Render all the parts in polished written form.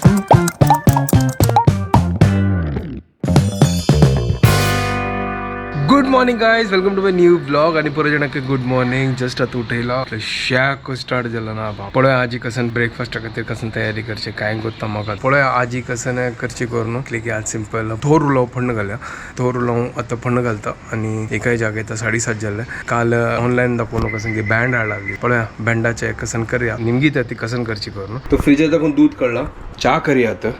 Good morning guys, welcome to my new blog. आणि परत जणांक good morning. Just आता उठयला shack start जाला ना बा. पळय आजी कसन ब्रेकफास्ट खातीर कसन तयारी करचे काय गोत्ता म्हाका. पळय आजी कसन करची करून की आज सिंपल थोर उलोव फण्ण घाल्या. थोर उलोव आतां फण्ण घालता आणि एकाय जागे आतां 7:30 जाल्ले. काल ऑनलायन दाखोवन कसन की बँड हाडली. पळया बँडाचे कसन करया निमगी ती कसन करची करून. तो फ्रिजात दाखवून दूध काडला, च्या करया आतां.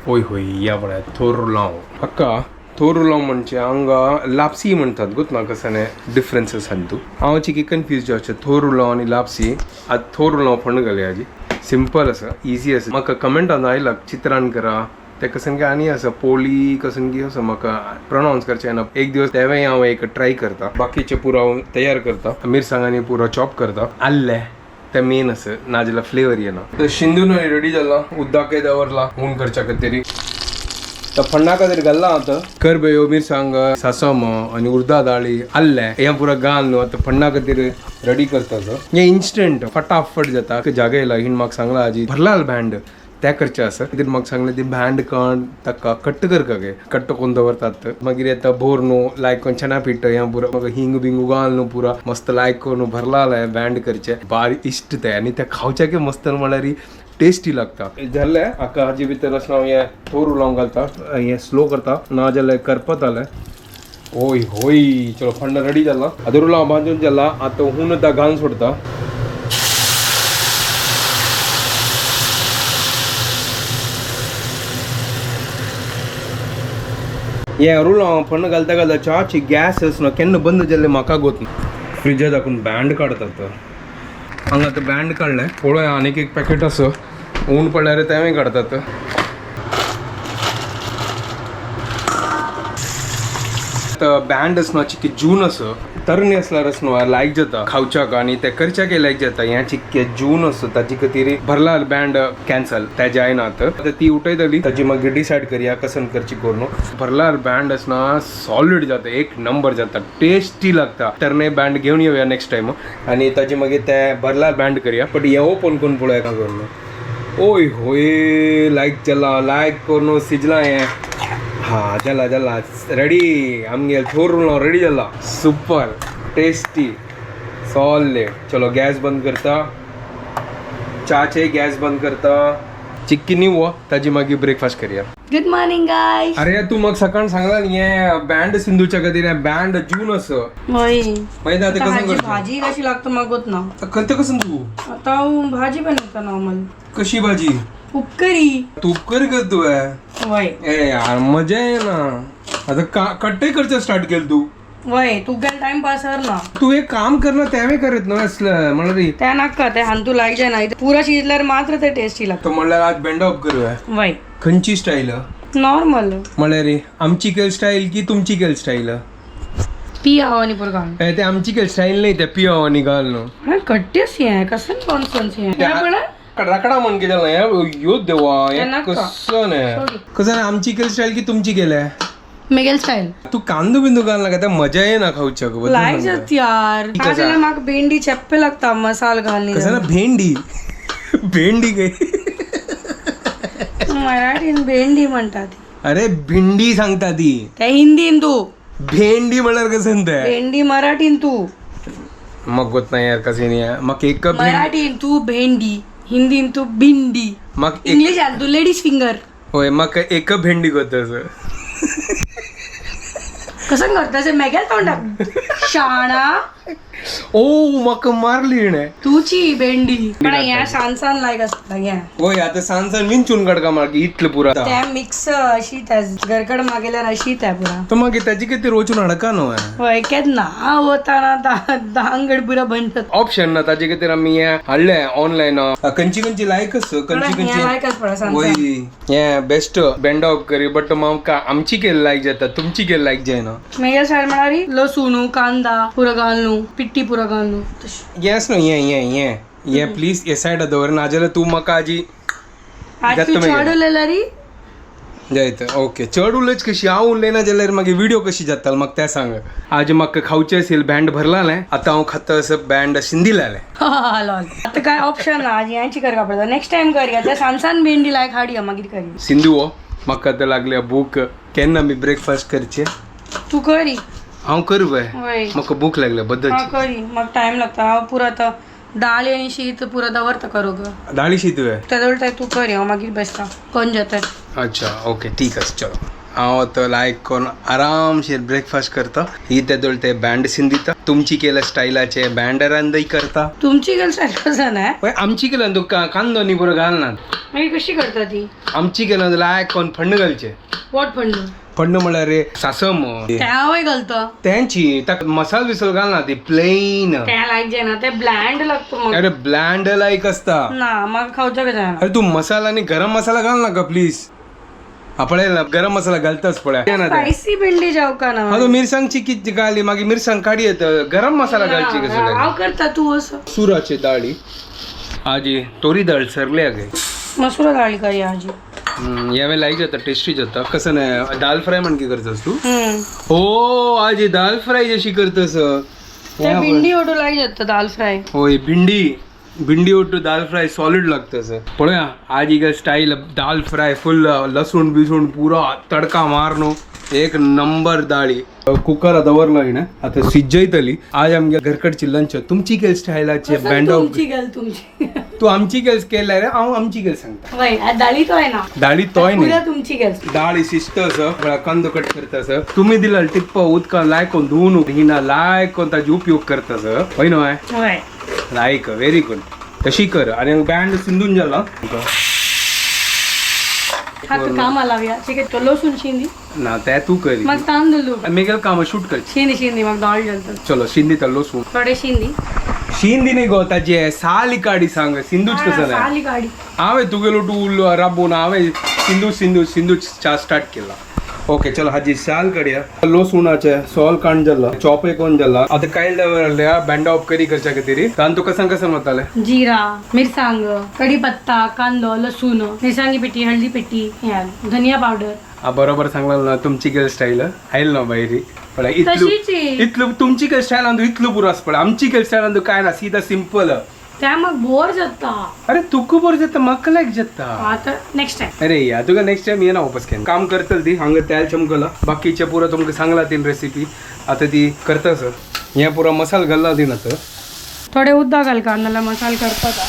होय होय या पळय थोर उलोव अक्का. थोर उलोव म्हणजे हांगा लापसी म्हणतात गोत ना कसं डिफरन्स आसा तूं. हांव चिकी कन्फ्यूज जावचें थोर उलोव आनी लापसी. आतां थोर उलोव फण्ण घालया. आजी सिंपल आसा, इजी आसा. म्हाका कमेंटान आयला चित्रान करा ते कसन की आनी आसा पोळी कसन की आसा, म्हाका प्रोनावन्स करचें येना. एक दिवस तेवें हांव एक ट्राय करता. बाकीचे पुरो हांव तयार करता, मिरसांगांनी पुरो चॉप करता. आल्लें ते मेन आसा, नाजाल्यार फ्लेवर येना. तर शिंदून रेडी जाला, उदकाकय दवरला हून करच्या खातीर. तर फण्णा खातीर घाल्ला आतां करबेयो, मिरसांग, सासम आनी उर्दा दाळी, आल्लें हें पुरो घाल न्हू आतां फण्णा खातीर रेडी करता. हें इन्स्टंट फटाफट जाता. जागा येयला हिण म्हाका सांगला आजी भरलाल बँड त्या करचें आसा. कितें म्हाका सांगलें ती बँड कण ताका कट्ट करका गे, कट्ट करून दवरतात. मागीर येता बोर न्हू लायक करून चना पीठ हें पुरो मागीर हिंग बिंग घाल न्हू पुरो मस्त लायक करून भरलाल बँड करचें. बारीक इश्ट तें आनी तें खावच्याकय मस्त म्हणल्यार टेस्टी लागता. जाल्लें हाका हाजे भितर अशें हांव हें थोर उलोवंक घालता, हें स्लो करता ना जाल्यार करपतालें. ओय होय चलो फण्ण रेडी जाला. आतां रुलाव बांदून जाला. आतां हून आतां घालून सोडता. हें रुलाव फण्ण घालता घालता च्याची गॅस आसा न्हू केन्ना बंद जाल्लें म्हाका गोत ना. फ्रिजा दाखून बँड काडतात. हांगा आतां बँड काडलें. पळोवया आनीक एक पॅकेट आसा, ऊन पडल्यार तेंवूय काडतात. बँड आसा चिक्के जून आसा, तरणे आसल्यार आसा न्हू लायक जाता खावच्याक आनी ते करच्याकय लायक जाता. हें चिक्के जून आसा ताजे खातीर भरला बँड कॅन्सल ते जायना. आतां आतां ती उठयतली ताजी मागीर डिसायड करया कसन करची करून. भरला बँड आसना सॉलीड जाता, एक नंबर जाता, टेस्टी लागता. तरणे बँड घेवन येवया नेक्स्ट टायम आनी ताजे मागीर ते भरला बँड करया. बट हें ओपन करून पळोवया करून. ओय होय लायक जाला, लायक करून सिजला हें. हा जाला जाला रेडी. आमगे थोर रेडी जाला, सुपर टेस्टी सॉलिड. चलो गॅस बंद करता, च्याचे गॅस बंद करता. चिक्की निवो ताजी मागीर ब्रेकफास्ट करया. Good morning guys. अरे तू मग सकाळ सांगला न्ही हें बँड सिंधूच्या खातीर हें बँड जून असं. होय. मागीर आतां कसं करता? भाजी कशी लागतो मग ना. करता कसं तू? आता भाजी बनवता नॉर्मल. कशी भाजी? उपकरी. तू उपकर करतो. वय. ए यार मजा आहे ना. आता कट्टे करचं स्टार्ट केलं तू. वय तू गेल टाइमपास कर ना. तू एक काम कर ना, त्यावेळी करत ना असलं म्हणलं. त्या नाका ते हांतू लायक जायना, पुरा शिजल्यार मात्र ते टेस्टी लागतं. तर म्हणल्यार आज बँड ऑफ करूया. वय. खंयची स्टाईल? नॉर्मल. म्हणल्यार रे आमची केल स्टाईल की तुमची केल स्टाईल? पियाव आणि पुरं घाल. ते आमची केल स्टाईल नाही, ते पियाव आणि घाल न्हू. कट्टेच हे कसं नॉनसेन्स हे. रकडा म्हण कितें जालें यो देवा हें नाका. कसं न्ही कसं न्ही, आमची केल स्टाईल की तुमची केल? मेगेल स्टाईल. तू कांदो बिंदू घाल नाका, ते मजा येना खावच्याक. लायक जात यार. नाजाल्यार म्हाका भेंडी चेप्पे लागता मसाल घालनी. कसं ना भेंडी भेंडी काय? मराठीन भेंडी म्हणतात. अरे भिंडी सांगता ती. त्या हिंदीन तू. भेंडी म्हणल्यार कसं ते? भेंडी मराठीन तू. मग होत नाही यार, कसं नाही मग एक मराठीन तू भेंडी, हिंदीन तू भिंडी. मग एक इंग्लिश आल तू लेडीज फिंगर. होय मग एक भेंडी करत. कसं करता मेगेल तोंडाक शाणा. ओ म्हाका मारली हिणें. तुची भेंडी पण ह्या सान सान लायक आसता ह्या. होय आता सान सान विंचून काडका मागीर इतलें पुरो. त्या मिक्स अशी त्या घरकड मागेल्यार अशी त्या पुरा. तर मागीर ताजी खातीर वचून हाडका न्हू. होय केन्ना वताना दांगड पुरा बंद जाता. ऑप्शन ना ताजे खातीर आमी हें हाडलें ऑनलायन. खंयची खंयची लायक आसा खंयची हें खंयची. लायक आसा पळय सान वय सान. हें best band of curry. But म्हाका आमची केल लायक जाता, तुमची केल लायक जायना. मेगेल स्टायल म्हळ्यार लसूण कांदा पुरो घालनू, पिट्टी पुरो घालनू तशी. हें न्हू हें हें हें हें प्लीज हे सायडा दवर, नाजाल्यार तूं म्हाका आजी आज तू जाता मागीर. चड उलयल्यारी. जायत ओके चड उलयच कशी हांव उलयना जाल्यार मागीर व्हिडिओ कशी जाताल म्हाका तें सांग. आज म्हाका खावचें असेल बँड भरलालें आतां हांव खाता असं बँड शिंदिलालें. लॉल आता काय ऑप्शन ना आज यांची कर कापडता नेक्स्ट टाइम करूया त्या सान सान भेंडी लायक हाडया मागीर करी. सिंधू हो म्हाका आतां लागल्या भूक केन्ना मी ब्रेकफास्ट करचे? तू करी. हांव करू बाय वय म्हाका भूक लागल्या हा बद्दलची. करी मग टाइम लागता हांव पुरो आतां दाळी आनी शीत पुरो दवरता करूंक. दाळी शीत तुवें तेदोळ तूं करी हांव मागीर बसता कोण जाता. अच्छा ओके ठीक आसा चलो हांव आतां लायक करून आरामशीर ब्रेकफास्ट करता. ही तेदोळ ते बँड सिंदिता तुमची केल्या स्टायलाचे बँड रांदय करता. तुमची गेल स्टायल कसं ना? पळय आमची केल्यान तूं कांदो न्ही पुरो घालना. मागीर कशी करता ती? आमची केल्यान लायक करून फण्ण घालचे. What fund? फण्ण म्हळ्यार रे सासम. ते हांवय घालता. तेंची ताका मसाल बिसल घालना ती प्लेन. ते लायक जायना ते ब्लँड लागतो मग. अरे ब्लँड लायक असता. ना म्हाका खावचें कशें जायना. अरे तू मसाला आनी गरम मसाला घाल नाका प्लीज. हा पळय ना गरम मसाला घालताच पळय ना ते. स्पायसी भेंडी जावका ना. हा तू मिरसांगची किती घाली मागीर मिरसांग काडी येत गरम मसाला घालची कसं. हांव करता तूं असो. सुराची दाळी आजी तोरी दाळ सरल्या गे. मसूर दाळी करी आजी. यावे लायक जाता टेस्टी जाता. कसं नाही दाल फ्राय म्हणकी करतस तू? हो आजी दाल फ्राय जशी करतस. ते भिंडी ओटू लायक जाता दाल फ्राय. होय भिंडी भिंडी ओटू दाल फ्राय सॉलिड लागतं सर. पळोवया आज ही स्टाईल दाल फ्राय फुल लसूण बिसूण पुरो तडका मारनो एक नंबर दाळी. कुकर दवरला हिणें आतां शिजयतली. आज आमगे घरकडची लंच तुमची केल स्टायलाचे बँड. तुमची गेल तुमची. तू आमची केल केल्या रे हांव आमची केल सांगता. वय आज दाळी तो आहे ना. दाळी तोय पुरा न्ही तुमची गेल. दाळी शिजत असं कांदो कट करता असं तुम्ही दिला टिप्प उदका लायकोन धुवून हिना लायकोन ताजी उपयोग करता असं हय न्हय? वय लायक व्हेरी गुड तशी कर. आणि बँड सिंधून जाला हाका कामा लावया ठीक आहे तो लसूण शिंदी. ना ते तू कर मग तांदूळ मेगेल काम शूट कर. शिंदी शिंदी मग दाळ घालतो. चलो शिंदी तर लसूण थोडे शिंदी. शिंदी न्ही गो ताजे साली काडी सांग सिंधूच कसं नाही. साली काडी हांवें तुगेलो टू राबोवन हांवें सिंधू सिंधू सिंधू चा स्टार्ट केला. ओके चलो हाजी साल काडया लसूणाचे सोल काण जाला चॉप कोण जाला आतां कायल दवरल्या बँड ऑफ करी करच्या खातीर तान तुका सांग कसं वताले? जिरा मिरसांग कढीपत्ता कांदो लसूण मिरसांगी पेटी हळदी पेटी ह्या धनिया पावडर. हा बरोबर सांगला ना तुमची गेल स्टाईल आयल ना बाहेर पळय इतलो तशीच आहे. इतलो तुमची गेल स्टाईल अंदू इतलो पुरो आसा पळय आमची गेल स्टाईल अंदू काय ना सीधा सिंपल. त्या मग बोर जाता. अरे तुका बरो जाता म्हाका लायक जाता. आता नेक्स्ट टाइम. अरे या तुका नेक्स्ट टाइम ये ना वापस केन्ना काम करतल ती हांगा तेल चमकला बाकीचे पुरो तुमकां सांगला तीन रेसिपी आता ती करता सर. हे पुरो मसाल घालला तीन आतां. थोडे उद्दा घाल कांद्याला मसाल करतात.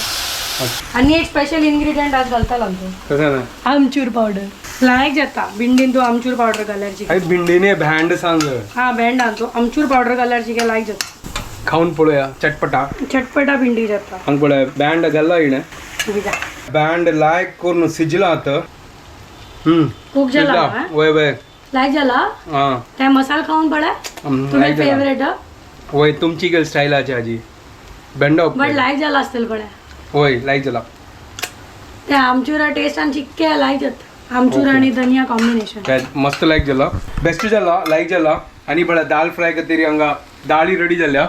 आणि एक स्पेशल इन्ग्रेडियंट आज घालता लागतो. कसं ना? आमचूर पावडर लायक जाता भिंडीन तू आमचूर पावडर घाल्यार. अरे भिंडीने भँड सांग. हा भेंड आणतो आमचूर पावडर घाल्यार काय लायक जाता. खाऊन पळोवया चटपटा चटपटा भिंडी जाता. हांगा पळय बँड घालला हिणें बँड लायक करून शिजला आतां. खूप झाला शिजला. वय वय लायक झाला. हा त्या मसाल खाऊन पडा तुम्ही लायक जाला. फेवरेट. वय तुमची गेल स्टायलाची आजी बँड बट लायक झाला असतील पड्या. वय लायक जाला. त्या आमचूरा टेस्ट आणि चिक्के लायक जाता. आमचूर आणि धनिया कॉम्बिनेशन काय मस्त लायक जाला बेस्ट जाला लायक जाला. आणि पळय दाल फ्राय खातीर हांगा दाळी रेडी जाल्या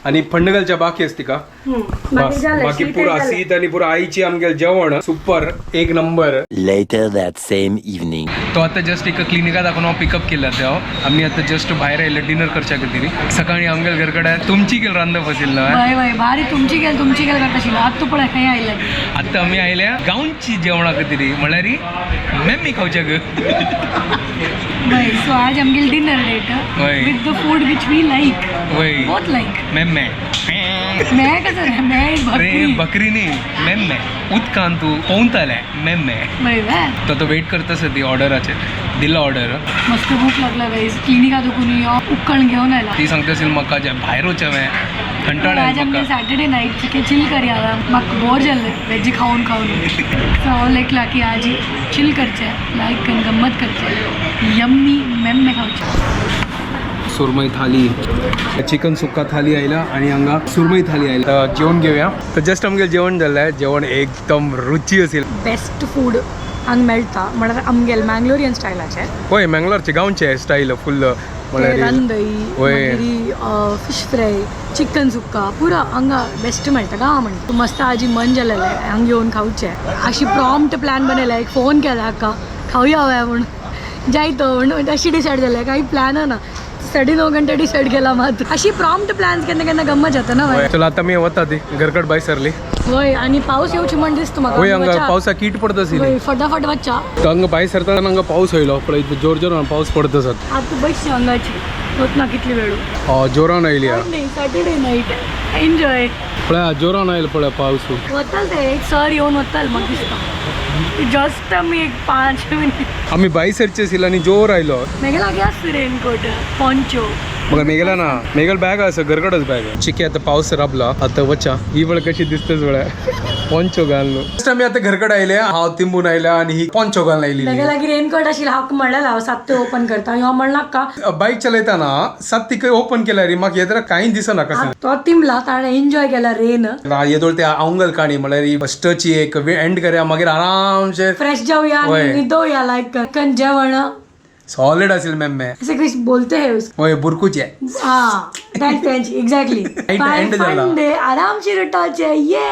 आणि फंडगलच्या बाकी असती का बाकी झालं बाकी शीत पुरा झालं. शीत आणि पुरा आईची आमगे जेवण सुपर एक number. Later that same evening. तो आता जस्ट एका क्लिनिकात दाखवून हांव पिकअप केला ते हांव आमी आता जस्ट भायर आयले डिनर करच्या खातीर. सकाळी आमगेल घरकडे तुमची केल रांदप आशिल्लो. वय वय भारी तुमची गेल तुमची गेल करता आशिल्लो आतां तूं पळय खंय आयले. आतां आमी आयल्या गांवची जेवणा खातीर म्हळ्यार मेम्मी खावच्या ग. वय सो आज आमगेल डिनर डेट वय. With the food which we like वय बोथ लायक. मेम्मे मैं कसं रे मैं अरे बकरी बकरी न्ही मेम्मे उदकान तूं पोंवतालें मेम्मे. वय वय तो आतां वेट करता ती ऑर्डराचेर दिला ऑर्डर. मस्त भूक लागला गाईज क्लिनिका दुखून यो उक्कण घेऊन आयला. ती सांगता असेल म्हाका जे भायर वचचें हांवें कंटाळ आज आयलो आमगे म्हाका. सॅटर्डे नाईट चिके चिल करया म्हाका बोर जाल्लें वेज खाऊन खाऊन. सो हांव लेखला की आज चिल करचें लायक करून गम्मत करचें यम्मी मेम्मे खावचें. सुरमई थाली चिकन सुक्का थाली आयला आणि हांगा सुरमई थाली आयला. तर जेवण घेऊया. तर जस्ट आमगे जेवण जाल्लें जेवण एकदम रुची असेल. बेस्ट फूड हांगा मेळटा म्हळ्यार आमगेल मँगलोरियन स्टायलाचें. होय मँगलोरचे गांवचे स्टाईल फुल म्हळ्यार रांदई वय. मागीर फिश फ्राय चिकन सुक्का पुरा हांगा बेस्ट मेळटा गांव म्हणटा. मस्त आजी मन जालेलें हांगा येवन खावचें. अशी प्रॉम्प्ट प्लॅन बनयला एक फोन केला हाका खावया हव्या म्हणून. जायतो म्हणून अशी डिसाईड झालं, काही प्लॅन ना. 9:30 घंटे डिसाईड केला मात्र. अशी प्रॉम्प्ट प्लॅन्स केन्ना केन्ना गम्मत जाता ना बाय. चला, आता मी वता ती घरकट बाय सरली. होय, आणि पाऊस येऊची म्हण दिसतो म्हाका. होय, हांगा वचा. पावसा कीट पडत आशिल्ली. होय, फटाफट वच्चा. हांगा भायर सरतना हांगा पाऊस येयलो पळय, जोर जोरान पाऊस पडत आसात. आता बसची अंगाची होत ना कितली वेळ. जोरान आयली हा. नाही, सॅटर्डे नाईट एन्जॉय. पळय, जोरान आयलो पळय पाऊस. वताल ते एक सर येऊन वताल मग दिसता. जस्ट मी एक 5 मिनिट. आम्ही भायर सरचे आशिल्ले आनी जोर आयलो. मेगे लागी आसता रेनकोट, पोंचो. मग मेगेला ना, मेगेल बॅग आसा, घरकडच बॅग. चिके, आता पाऊस राबला, आता वचा. ही वेळ कशी दिसतेच वेळ पोंचो घालून. First आम्ही आता घरकड आयले, हांव तिंबून आयल्या आणि ही पोंचो घालून मेगे आयली. लागी रेनकोट आशिल्लो, हांव म्हणलें हांव सात ओपन करता, ह्यो म्हणला का. बाईक चलयताना सात तिका ओपन केल्यार म्हाका येदरा कांय दिसना कसं. तो तिमला, ताणें एन्जॉय केला रेन. येदोळ ते आंगल काणी म्हळ्यार ही फस्टची एक एंड करया, मागीर आरामशे फ्रेश जाऊया होय. आणि निदोया, लाईक कन जेवण. सॉलिड असेल मॅम मे. ऐसे कुछ बोलते हैं उसको. होय, बुरकुचे. हा, thanks, exactly. Night end झाला. डे आरामशीर उठायचे ये.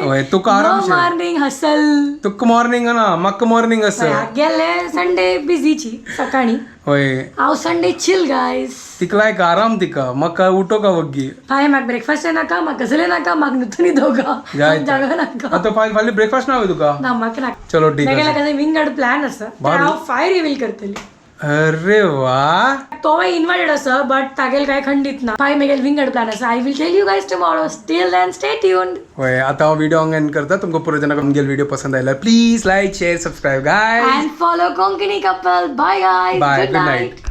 होय, तुका आरामशीर. Morning hustle. तुका मॉर्निंग ना, म्हाका मॉर्निंग आसा. गेले संडे बिझीची सकाळी. होय. हांव संडे चिल गायस. तिका लायक आराम, तिका म्हाका उठो का वग्गी. हाय, म्हाका ब्रेकफास्ट नाका, म्हाका कसले नाका, म्हाका नुतून न्हिदोवका. जाय. जागो नाका. आता फाल्यां फाल्यां ब्रेकफास्ट ना हवे तुका? ना, म्हाका नाका. चलो, ठीक मेगेला आसा. कसं विंगड प्लॅन आसा. बारू. हांव फायर रिवील करतली. अरे वा. तो इन्वायटेड आसा, बट तागेल काय खंडीत ना. फाय मेगेल विंगड प्लॅन आसा. I will tell you guys tomorrow. Till then, stay tuned. होय, आता हांव व्हिडिओ एंड करता. तुमकां पुरो जेन्ना आमगेल व्हिडिओ पसंत आयल्यार please like, share, subscribe guys. And follow Konkani Couple. Bye guys. Bye. Good good night. Night.